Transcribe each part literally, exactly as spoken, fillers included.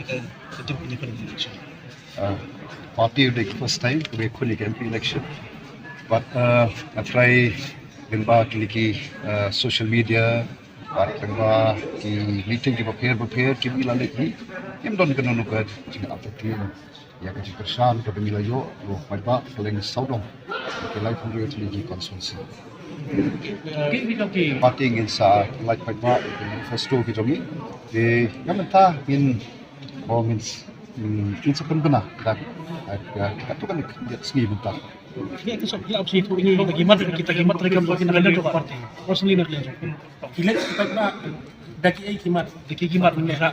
kane ka, ka dim kine ka election. Uh, party u dei first time kaba khun ïa ka M P election. But uh, nga try lyngba kine ki uh, social media, bad lyngba ki meeting kiba pher ba pher kiba ngi la leit hi, ngim don kano kano ka jingartatien ïa ka jingkyrshan kaba ngi la ïoh, ïoh paidbah kylleng sawdong ki laiphew hynriew tylli ki constituency. Ki, ki, ki. Party ngin sa lait paidbah ïa ki manifesto ki jong ngi. Te na mynta ngin, oh, ngin, ngin sa pynbna da, da, da, katto katne ka sngi mynta. Ngi ki sop ki ap si tu ngi kita ki mat, kita ki mat rekam tu ki na ka party. Personally na ki yang sop. Ki leit ki paidbah da ki ei ki mat, da ki ki mat mynta.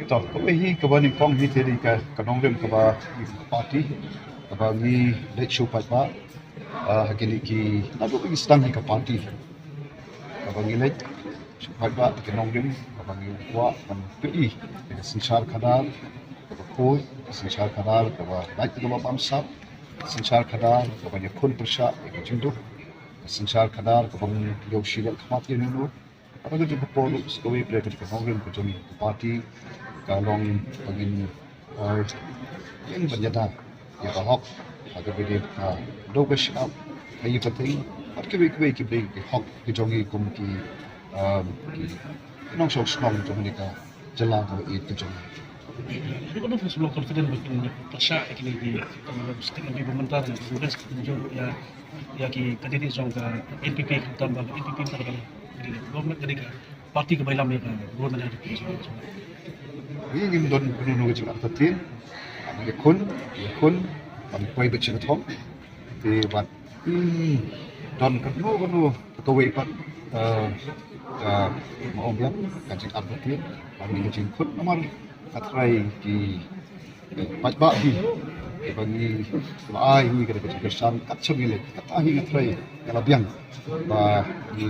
To, kaba hi kaba nyngkong hi te dei ka, ka nongrim kaba party kaba ngi leit shu paidbah. Ah, ha kine ki naduh ba ngi sdang hi ka party kaba ngi leit shu paidbah, ka nongrim kaba ngi kwah ban pyni ïa ka synshar khadar kaba khuid, ka synshar khadar kaba lait kaba bamsap, ka synshar khadar kaba ïakhun pyrshah ïa ka jingduk, ka synshar khadar kaba ngi ïoh shi leh khmat ïa uno uno. Haba ka jong ka por ruh sa kawei pat ka jong ka nongrim ka jong ka party ka long ba ngin, eh, ïeng ban ïada ïa ka hok ha kaba ïadei bad ka doh ka shyiap, ha ïing ha tnga bad kiwei kiwei ki hok ki jong ngi kum ki, eh, ki nongshong shnong jong kane ka jylla kaba ïeit ka jong ngi. Ruh ka dei ka long confident ba kin pyrshah ïa kine ki, ki state level ba mynta, ïa, ïa ki candidate jong ka N P P, khamtam ba N P P mynta ka dei ka government, ka dei ka party kaba ïalam ïa ka government. Ngi ngim don kano kano ka jingartatien, ïakhun, ïakhun ban poi bad sngewthuh. Te bad, hmm, don kano kano kawei pat, eh, ka, ma ong biang, ka jingartatien ban ïa ka jingkhun namar nga trai ki, eh, paidbah hi, eh, ba ngi la ai ngi ka, ka jingkyrshan kat shaba ngi leit, kata hi nga trai ka la biang ba ngi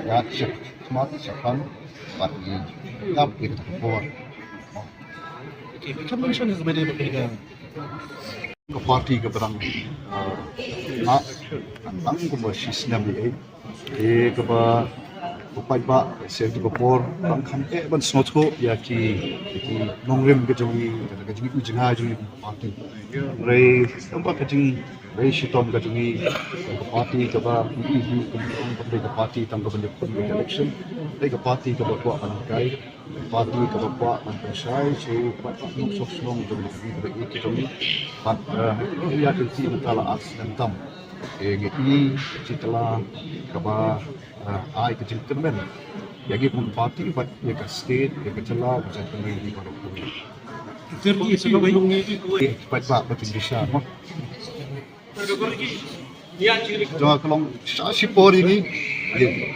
ïaid shakhmat shakhmat bad ngi ïap ïa kata ka por. Okay, ka mention ka ba dei ba ka Ka party kaba dang, ah, la, dang kumba shi snem ïa, eh, kaba, ba paidbah, sha kata ka por, dang kham eh ban sngewthuh ïa ki, ïa ki nongrim ka jong ngi, ka jong ngi, ka jong ngi ka party. Hynrei, tang ba ka jing, hynrei shitom ka jong ngi, ka party kaba, i, i, i, ka, ka, ka party tang kaba ïakhun ka election, hynrei ka party kaba kwah ban kai. Party kaba kwah ban pynshai sha u paidbah nongshong shnong jong ngi, kaba ïeit jong ngi. Bad, eh, ïa ka party mynta la ar snem tam. Eh, ngi i ka jingkylla kaba, eh, ai ka jingkyrmen ïa ngi kum ka party bad ïa ka state, ïa ka jylla, ka jait bynriew ngi baroh. Paidbah ba kin bishar. Jong ka long sa shipor ïa ngi.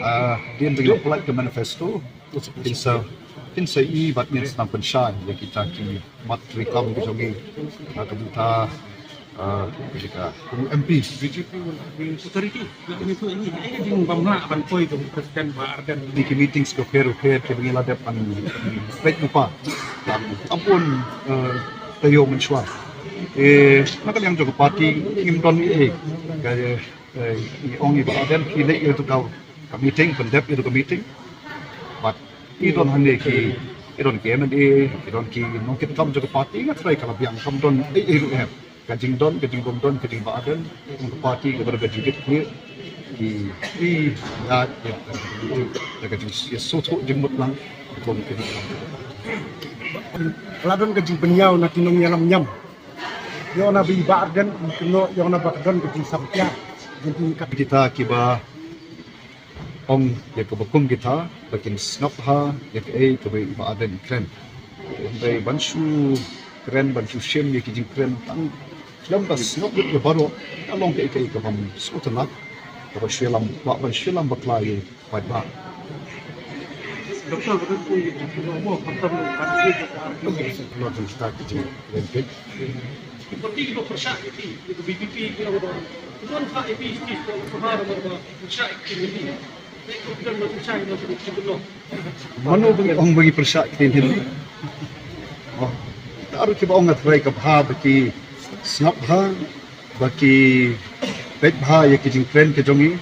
Ah, dien dang la pynlait ka manifesto. Phin sa, phin sa i bad ngin sa nang pynshai ïa kita ki mat treikam ki jong ngi. Ah, ka bynta, ah, ka jaka kum M P. Authority. Ïa ngi tu ïa ngi, eh, ding bym lah ban poi kum president ba Ardent. Ki meetings ka pher pher kiba ngi la dep ban peit lypa. Tam tam bun, eh, taïew mynshuwa. Eh, na ka liang jong ka party ngim don ei ei. Ka, eh, i ong i Bah Ardent ki leit ïa uto ka, ka meeting, pyndep ïa uto ka meeting. Bad i don hangne ki, i don ki M L A, i don ki nongkitkam jong ka party, nga trai ka la biang kam don ei ei ruh em. Ka jingdon, ka jingbym don, ka jing Bah Ardent, ka party kaba don ka jingkit khlieh. Ki, i, ïa, ïa, ïa ka jing, ïa sngewthuh jingmut lang. Kum ki, La don ka jingpynïaw na ki nongïalam niam. Ïoh na ba i Bah Ardent i kynnoh, ïoh na ba ka don ka jingsamphia. Jingpynïaw ka kita kiba ong ïa kaba kum kita ba kin sngap bha ïa kaei kaba i Bah Ardent i kren. Hynrei ban shu kren, ban shu shim ïa ki jingkren tang khlem da sngap ïa baroh, ka long kaei kaei kaba ym sngewtynnat, kaba shu ïalam, ba ban shu ïalam bakla ïa u paidbah. Parti kiba pyrshah ïa ki, ïa ka V P P ki ong ba ki don ha A P C, ki ong ba pyrshah ïa ki. Mano ba ngi ong ba ngi pyrshah ïa ki, hynrei, oh, ta ruh kiba ong nga trai ka bha ba ki sngap bha, ba ki peit bha ïa ki jingkren ki jong ngi.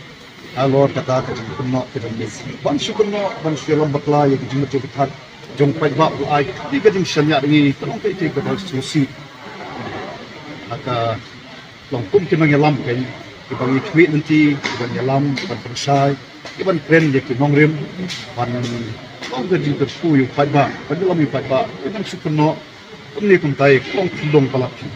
Halor kata ka jingkynnoh ka jong ngi, ban shu kynnoh, ban shu ïalam bakla ïa ki jingmyntoi jong paidbah, u ai kti ka jingshaniah ngi, ka long kaei kaei kaba sngewsih. Ha ka long kum ki nongïalam kein, kiba ngi khmih lynti, kiban ïalam, kiban pynshai, kiban kren ïa ki nongrim, ban long ka jingkyrkhu ïa u paidbah, ban ïalam ïa u paidbah, kiban shu kynnoh kumne kumtai, ka long khyndew palat ki.